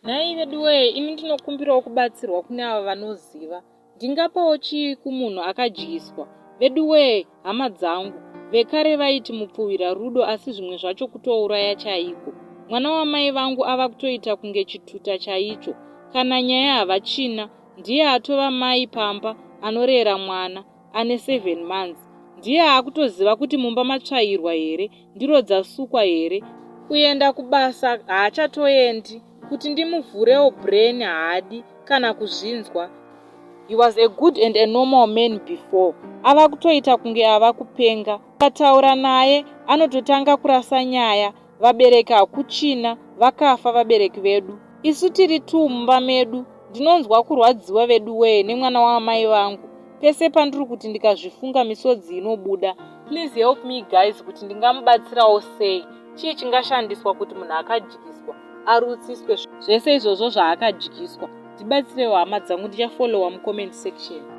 Nhai veduwee ini ndinokumbirawo kubatsirwa kune ava vanoziva. Ndingapawo chii kumunhu akadyiswa? Veduwee hama dzangu. Vekare vaiti mupfuhwira rudo asi zvimwe zvacho kutouraya chaiko. Mwana wamai vangu ava kutoita kunge chituta chaicho. Kana nyaya havachina. Ndiye atova mai pamba anorera mwana ane 7 months. Ndiye akutoziva kuti mumba matsvairwa here, ndiro dzasukwa here. Kuenda kubasa haachatoendi. Kuti ndimuvhurewo brain haadi kana kuzvinzwa. He was a good and a normal man before. Ava kutoita kunge ava kupenga. Ukataura naye anototanga kurasa nyaya. Vabereki hakuchina, vakafa vabereki vedu. Isu tiri two mumba medu. Ndinonzwa kurwadziwa veduwee nemwana waamai vangu. Pese pandiri kuti ndikazvifunga misodzi inobuda. Please help me guys kuti ndingamubatsirawo sei. Chii chingashandiswa kuti munhu akadyiswa arutsiswe zvese izvozvo zvaakadyiswa. Ndibatsirewo hama dzangu ndichafollowa mucomment section.